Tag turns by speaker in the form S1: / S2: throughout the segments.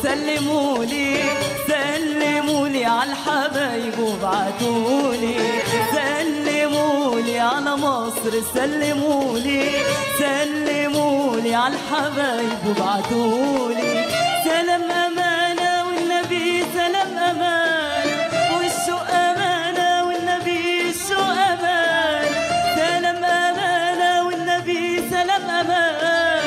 S1: سلمولي، سلمولي على الحبايب وابعتولي، سلمولي على مصر سلمولي، سلمولي على الحبايب وابعتولي. سلام أمانة والنبي سلام أمانة، والشوق أمانة والنبي الشوق أمانة، سلام أمانة والنبي سلام أمانة،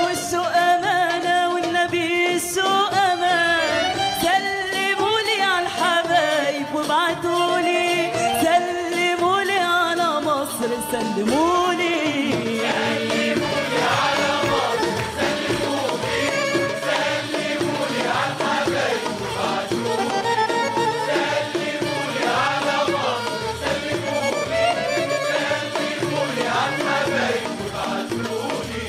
S1: والشوق أمانة والنبي الشوق أمانة. سلمولي على الحبايب وابعتولي، سلمولي على مصر سلمولي،
S2: سلمولي على مصر سلمولي، سلمولي على الحبايب وابعتولي، سلمولي على مصر سلمولي، سلمولي على الحبايب وابعتولي.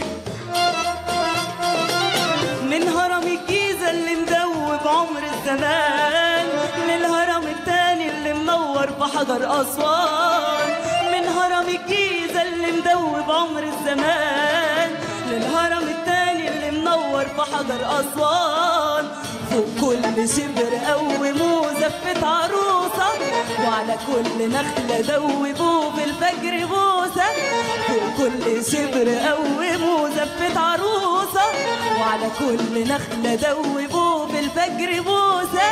S1: من هرم الجيزة اللي مدوب عمر الزمان، للهرم التاني اللي منور في حجر أسوان، من هرم الجيزة اللي مدوب عمر الزمان، للهرم التاني اللي منور في حجر أسوان. فوق كل شبر قوموا زفة عروسة، وعلى كل نخلة دوبوا في الفجر بوسة، فوق كل شبر قوموا زفة عروسة، وعلى كل نخلة دوبوا في الفجر بوسة.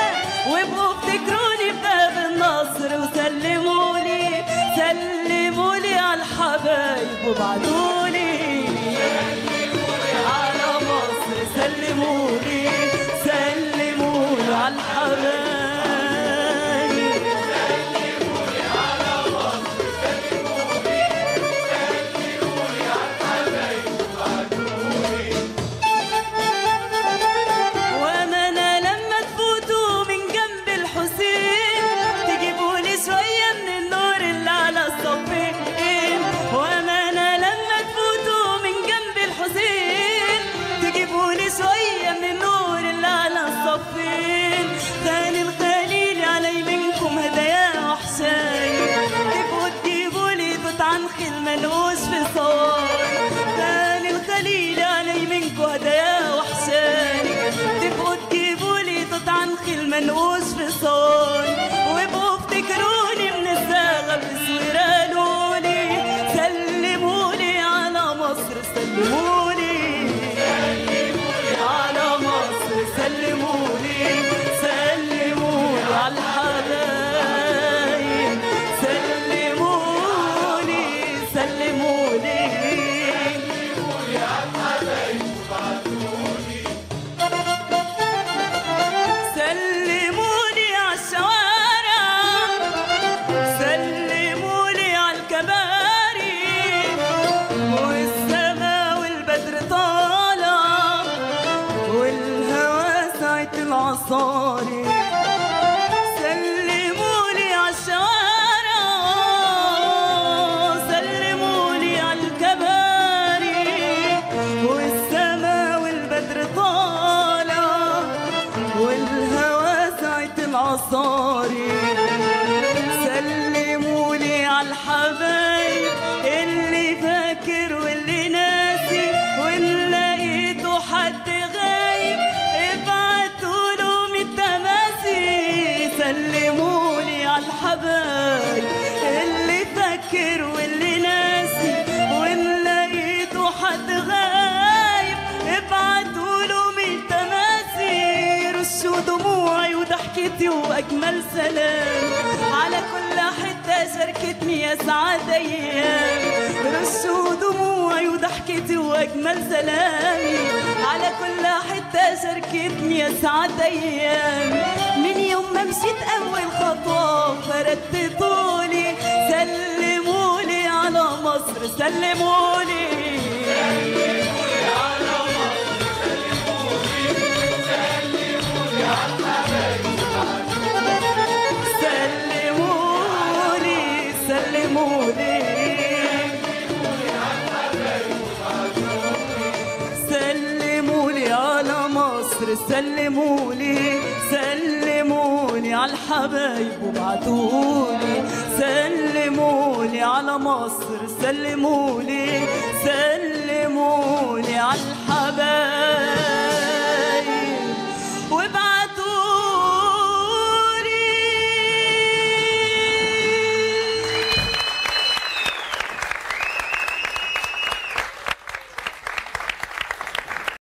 S1: وابقوا افتكروني بباب النصر وسلمولي، سلمولي على الحبايب وابعتولي،
S2: سلمولي
S1: على مصر سلمولي، سلمولي على الحبايب،
S2: سلمولي على مصر سلمولي، سلمولي على الحبايب وابعتولي.
S1: وأمانة لما تفوتوا من جنب الحسين تجيبولي شوية من النور اللي على الصفين، وأمانة لما تفوتوا من جنب الحسين تجيبولي شوية من النور اللي على الصفين. خان الخليل علي منكم هدايا وحشايب، تبقوا تجيبولي توت عنخ المنقوش في صور. خان الخليل علي منكم هدايا وحشاني، تبقوا تجيبولي توت عنخ المنقوش في صور. وابقوا افتكروني من الزاغة بسويرالولي، سلمولي على مصر سلمولي،
S2: سلمولي
S1: على مصر سلمولي، سلمولي على الحبايب سلمولي، سلمولي،
S2: سلمولي على الحبايب وابعتولي.
S1: سلمولي على الشوارع، سلمولي على الكباري، والسما والبدر طالع، والهوى ساعة العصاري. سلمولي على الشوارع، سلمولي على الكباري، والسما والبدر طالع، والهوى ساعة العصاري. سلمولي على الحبايب اللي فاكر واللي ناسي، وإن لقيتوا حد غايب ابعتوله من التماسي. سلمولي على الحبايب اللي فاكر واللي ناسي، وإن لقيتوا حد غايب ابعتوله من التماسي. رشوا دموعي وضحكتي وأجمل سلام، على كل حتة شاركتني يا سعد أيام. رشوا دموعي وضحكتي وأجمل سلامي، على كل حتة شاركتني يا سعد أيام. من يوم ما مشيت أول خطوة فردت طولي، سلمولي على مصر سلمولي،
S2: سلمولي على مصر سلمولي، سلمولي على الحبايب وابعتولي،
S1: سلمولي، سلمولي،
S2: سلمولي على الحبايب وابعتولي.
S1: سلمولي على مصر سلمولي، سلمولي على الحبايب وابعتولي، سلمولي على مصر سلمولي، سلمولي على الحبايب.